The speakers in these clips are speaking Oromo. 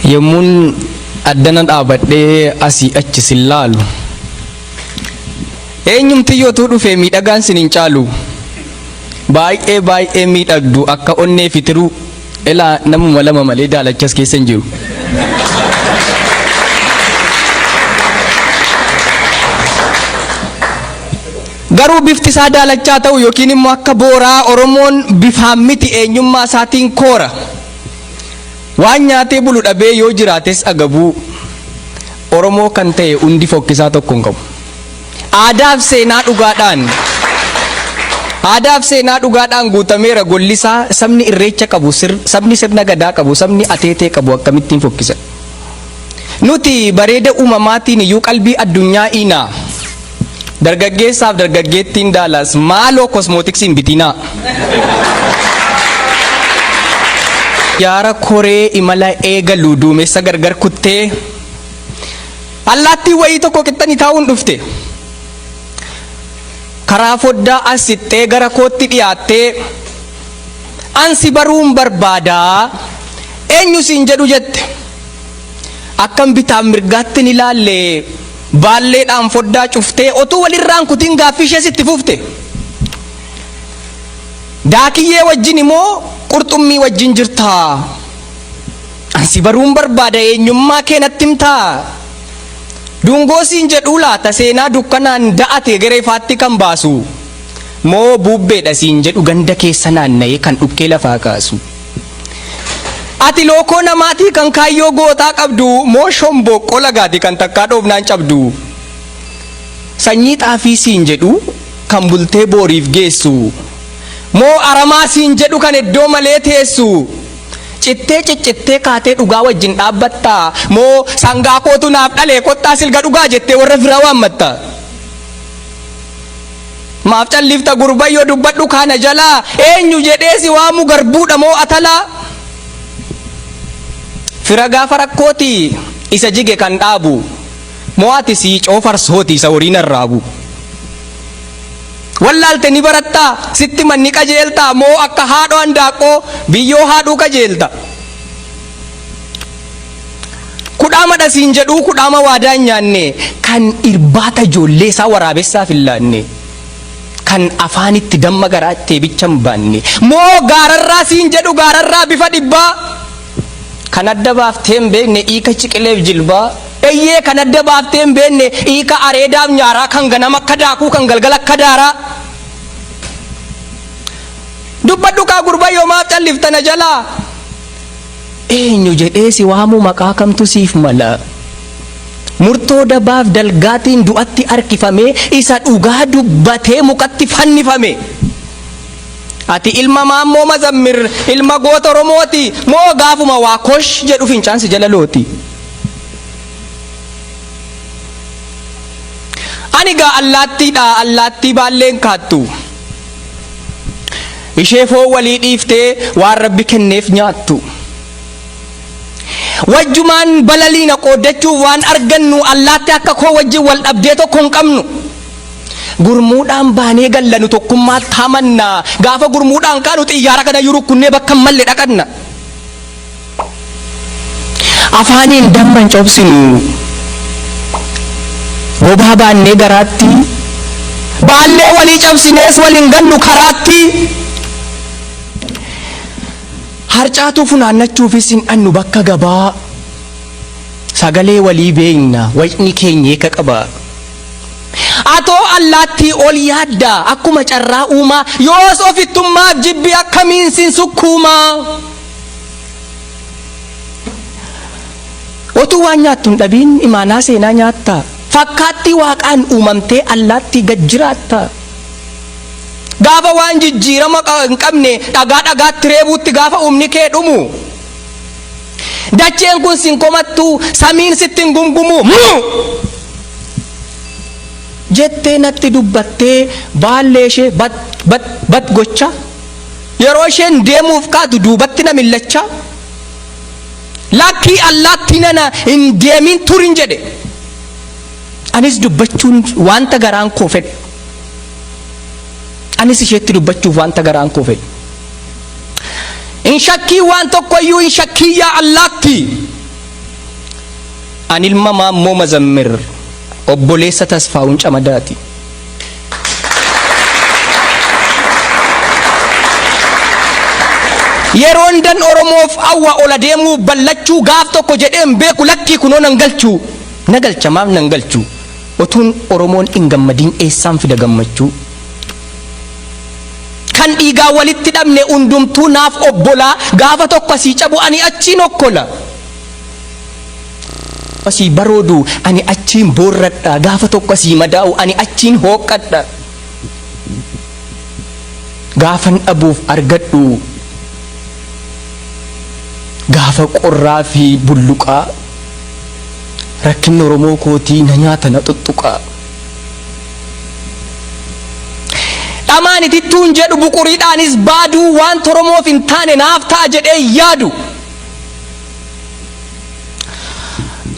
Yommuun addana dhaabadhee asii achi sin laalu. Eenyumtiyyuu utuu dhufee miidhagaan sin hin caalu. Baay'ee baay'ee miidhagdu akka onnee fi tiruu. Ilaa namuma lama malee daalachas keessa hin jiru. Garuu bifti isaa daalachaa ta'u yookiin immoo akka booraa Oromoon bifaan miti eenyummaa isaatiin koora. Waan nyaatee bulu dhabee yoo jiraates agabuu Oromoo kan ta'e hundi fokkisaa tokko hin qabu. Aadaaf seenaa dhugaadhaan Aadaaf seenaa dhugaadhaan guutameera gollisaa sabni irreecha qabu sabni sirna gadaa qabu sabni ateetee qabu akkamittiin fokkisa. Nuti bareeda uumamaatiin iyyuu qalbii addunyaa iinaa. Dargaggeessaaf dargaggeettiin Daalaas maaloo kosmootiksii hin bitinaa. Yaara koree imala eegalu duumessa gargar kuttee allaattii wayii tokko qixxanii taa'uun dhufte. Karaa foddaa as siqxee gara kootti dhiyaattee an si baruun barbaadaa eenyu siin jedhu jette. Akkan bitaaf mirgaatti hin ilaalle baalleedhaan foddaa cuftee otuu walirraan kutin gaaffii ishees itti fufte. Daakiyyee wajjin immoo qurxummii wajjin jirtaa? An si baruun barbaada eenyummaa kee natti himtaa? Dungoo siin jedhuu laata seenaa dukkanaan da'ate gara ifaatti kan baasu? Moo buubbeedha siin jedhu ganda keessa naanna'ee kan dhukkee lafaa kaasu? Ati lookoo namaatii kan kaayyoo gootaa qabdu moo shomboqqoo lagaati kan takkaa dhoofnaan cabdu? Sanyii xaafii siin jedhu kan bultee booriif geessu moo aramaa siin jedhu kan iddoo malee teessu? Cittee ciccittee kaatee dhugaa wajjin dhaabbattaa moo sangaa kootu naaf dhalee kottaa silga dhugaa jettee warra firaa waammatta? Maaf callifta gurbayyoo dubbadhu kaana jalaa eenyu jedhee si waamu garbuudha moo atalaa? Fira gaafa rakkooti isa jige kan dhaabu moo ati sii coofarsooti isa horiin arraabu? Wallaalte ni barattaa sitti manni qajeeltaa moo akka haadhoo handaaqqoo biyyoo haadhuu qajeelta? Kudhaama dha siin jedhuu kudhaama waadaa hin nyaanne kan irbaata ijoollee isaa waraabessaaf hin laanne kan afaanitti damma garaatti eebicha hin baanne moo gaararraa siin jedhu gaararraa bifa dhibbaa kan adda baaftee hin beekne hiika ciqileef jilbaa eyyee kan adda baaftee hin beekne hiika areedaaf nyaaraa kan ganama akka daakuu kan galgala akka daaraa dubbadhu kaa gurbayyoo maaf callifta na jalaa Eenyu jedhee si waamuu maqaa kamtu siif mala? Murtoo dabaaf dalgaatiin du'atti harkifamee isa dhugaa dubbatee mukatti fannifame. Ati ilma Maammoo Mazammir ilma goota Oromooti moo gaafuma waa kosh jedhu fincaan si jala looti? Ani gaa allaattiidha allaattii baalleen kaattu. Ishee foon walii dhiiftee waan Rabbi kenneef nyaattu. Wajjumaan balaliina qooddachuuf waan argannu allaatti akka koo wajjin wal dhabdee tokko hin qabnu. Gurmuudhaan baanee galla nu tokkummaatti amanna. Gaafa gurmuudhaan kaanu xiyyaara kana iyyuu rukkunnee bakka hin malle dhaqanna. Afaaniin damma hin cobsinu. Bobaa baannee garaatti. Baallee walii cabsinees wal hin gannu karaatti. Harcaatuu funaannachuufis hin dhannu bakka gabaa. Sagalee walii beekna wacni keenya hiika qaba. Atoo allaattii ol yaadda akkuma carraa uumaa yoos ofittummaaf jibbi akkamiin sin sukkuumaa. Otuu waan nyaattu hin dhabiin imaanaa seenaa nyaatta. Fakkaattii waaqaan uumamtee allaattii gad jiraatta. Gaafa waan jijjiirama hin qabne dhagaa dhagaatti reebuutti gaafa humni kee dhumu. Dacheen kun sin komattu samiin sitti hin gungumu. Mu! Jettee natti dubbattee baallee ishee bat bat bat gocha. Yeroo isheen deemuuf kaatu duubatti na millachaa, Lakkii allaattii nana hin deemin turin jedhe. Anis dubbachuun wanta garaan koo fedhu. Anis isheetti dubbachuuf wanta garaan koo fedhu. Hin shakkii waan tokko iyyuu hin shakkii yaa allaattii. An ilma Maammoo Mazammir obboleessa Tasfaa'uun Camadaati. Yeroon dan Oromoof awwa ol adeemuu ballachuu gaaf tokko jedheen beeku lakkii kunoo nan galchuu. Na galcha maaf nan galchu otuun Oromoon hin gammadiin eessaan fida gammachuu. Kan dhiigaa walitti dhabne hundumtuu naaf obbolaa gaafa tokko asii cabu ani achiin okkola. Asii baroodu ani achiin boorradha gaafa tokko asii madaa'u ani achiin hooqqadha. Gaafan dhabuuf argadhu gaafa qorraa fi bulluqaa rakkinni Oromoo kootii na nyaata na xuxxuqaa. Dhamaan itittuun jedhu buquriidhaanis baaduu waanta Oromoof hin taane naaf ta'a jedhee yaadu.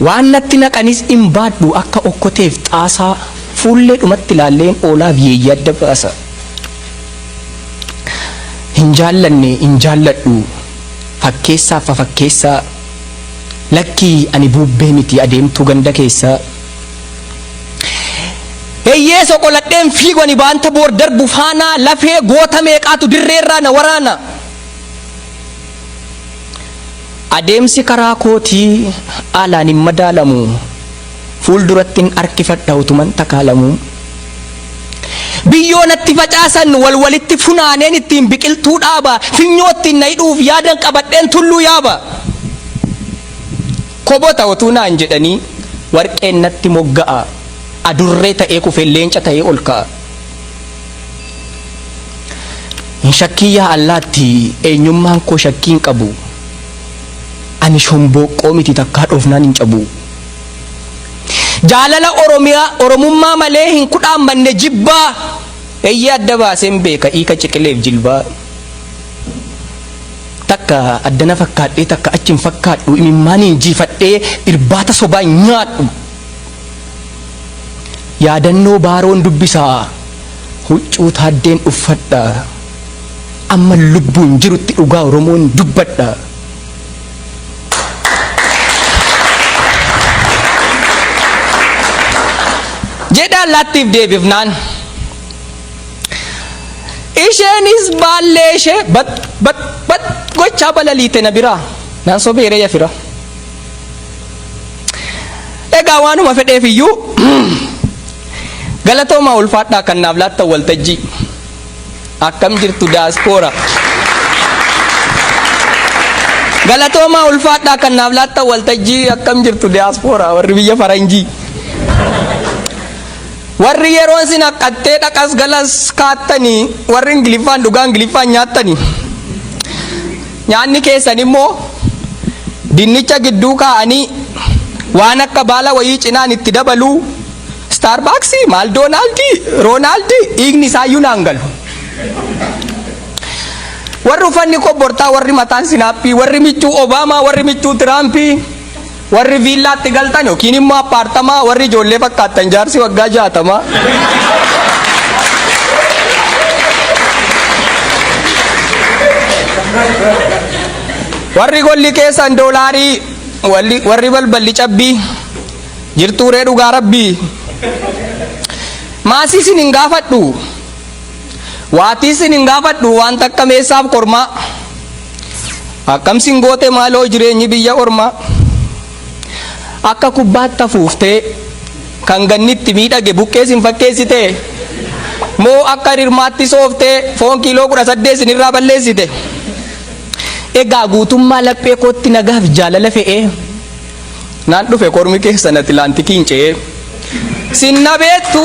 Waan natti naqanis hin baadhu akka okkoteef xaasaa fuullee dhumatti ilaalleen oolaaf yeeyyii adda baasa. Hin jaallanne hin jaalladhu fakkeessaaf fafakkeessaa lakkii ani buubbee miti adeemtuu ganda keessaa. Eyyee soqoladheen fiigu ani baanta boor darbu faanaa lafee goota meeqaatu dirreerraa na waraana. Adeemsi karaa kootii alaan hin madaalamu fuuldurattin harkifadha utuman takaalamu. Biyyoo natti facaasan wal walitti funaaneen ittiin biqiltuu dhaaba finyoo ittiin na hidhuuf yaadan qabadheen tulluu yaaba. Kobota utuu naan jedhanii warqeen natti mogga'a adurree ta'ee kufeen leenca ta'ee ol ka'a. Hin shakkiin yaa allaatti eenyummaan koo shakkii hin qabu. Ani shombooqqoo miti takkaa dhoofnaan hin cabu. Jaalala Oromiyaa Oromummaa malee hin kudhaammanne jibbaa. Eeyyee adda baaseen beeka hiika ciqileef jilbaa. Takka addana fakkaadhee takka achi hin fakkaadhu imimmaaniin jiifadhee irbaata sobaa hin nyaadhu. Yaadannoo Baaroon dubbisa huccuu Taaddeen uffadha amman lubbuun jirutti dhugaa Oromoon dubbadha. Jedha allaattiif deebifnaan. Isheenis baallee ishee bat bat bat gochaa balaliite na biraa. Naan sobeeree ya fira. Egaa waanuma fedheef iyyuu galatoomaa ulfaadhaa kan naaf laattan waltajjii. Akkam jirtu daaskoora. Galatoomaa ulfaadhaa kan naaf laattan waltajjii akkam jirtu diyaaspooraa warri biyya faranjii. Warri yeroon sin haqqattee dhaqas galas kaattanii warri Ingiliffaan dhugaa Ingiliffaan nyaattanii. Nyaanni keessan immoo dinnicha gidduu kaa'anii waan akka baala wayii cinaan itti dabaluu Starbucksii maal Doonaaldii Roonaaldii dhiigni isaayyuu naan galu. Warri uffanni kobbortaa warri mataan sinaappii warri michuu Obaamaa warri michuu Tiraampii warri viillaatti galtan yookiin immoo appaartamaa warri ijoollee fakkaattan jaarsi waggaa 60. Warri golli keessan doolaarii warri balballi cabbii jirtuuree dhugaa rabbii. Maasii isin hin gaafadhu. Waatii isin hin gaafadhu waan takka meessaaf kormaa. Akkam sin goote maaloo jireenyi biyya ormaa. Akka kubbaatti afuuftee kan gannitti miidhage buqqee sin fakkeessite. Moo akka rirmaatti sooftee foon kiiloo 18 sinirraa balleessite. Egaa guutummaa laphee kootti nagaaf jaalala fe'ee naan dhufe kormi keessan Atilaantikiin ce'ee. Sin na beektu.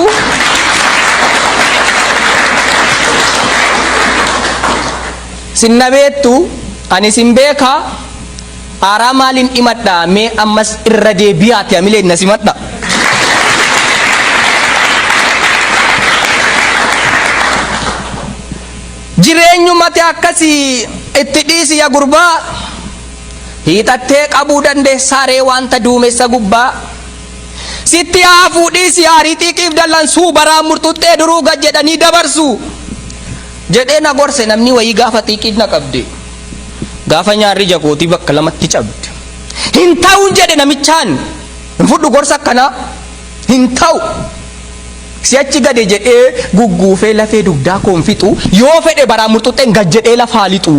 Sin na beektu ani sin beeka aaraa maaliin dhimadha mee ammas irra deebi'aati hamileen na simadha. Jireenyumati akkasii itti dhiisi ya gurbaa hiixattee qabuu dandeessaa ree wanta duumessa gubbaa. Sitti haa hafuu dhiisi aarii xiiqiif dallansuu baraan murxuxxee duruu gad jedhanii dabarsu. Jedhee na gorse namni wayii gaafa xiiqiin na qabde. Gaafa nyaarri ija kootii bakka lamatti cabde. Hin ta'uun jedhe namichaan. Hin fudhu gorsa akkanaa. Hin ta'u. Si'achi gade jedhee gugguufee lafee dugdaa koo hin fixu. Yoo fedhe baraa murxuxxeen gad jedhee lafaa lixu.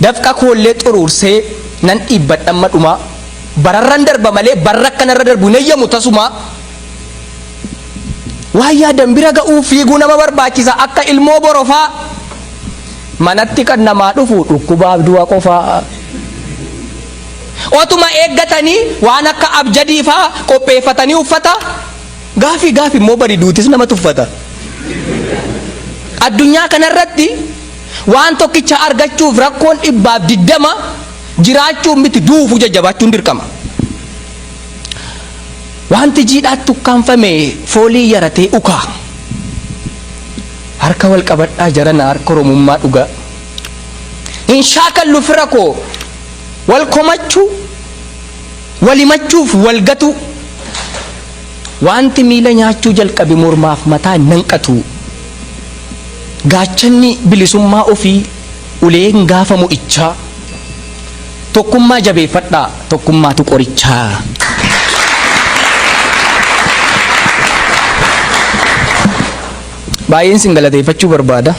Dafqa koollee xuruursee nan dhiibbadha amma dhumaa. Bararran darba malee barra akkanarra darbu hin eeyyamu tasumaa. Waan yaadan bira ga'uuf fiiguu nama barbaachisa akka ilmoo borofaa. Manatti kan namaa dhufu dhukkubaaf du'a qofaa. Otuma eeggatanii waan akka abjadii faa qopheeffatanii uffata. Gaafii gaafi immoo bari duutis nama tuffata. Addunyaa kanarratti waan tokkicha argachuuf rakkoon 120 jiraachuun miti du'uufuu jajjabaachuun dirqama. Wanti jiidhaatti ukkaanfame foolii yaratee ukaa. Harka wal qabadhaa jarana harka Oromummaa dhugaa. Hin shaakallu fira koo wal komachuu, wal himachuuf wal gatuu. Wanti miila nyaachuu jalqabe mormaaf mataa hin nanqatu. Gaachanni bilisummaa ofii uleen gaafa mo'ichaa. Tokkummaa jabeeffadhaa tokkummaatu qorichaa. Baay'een sin galateeffachuu barbaada.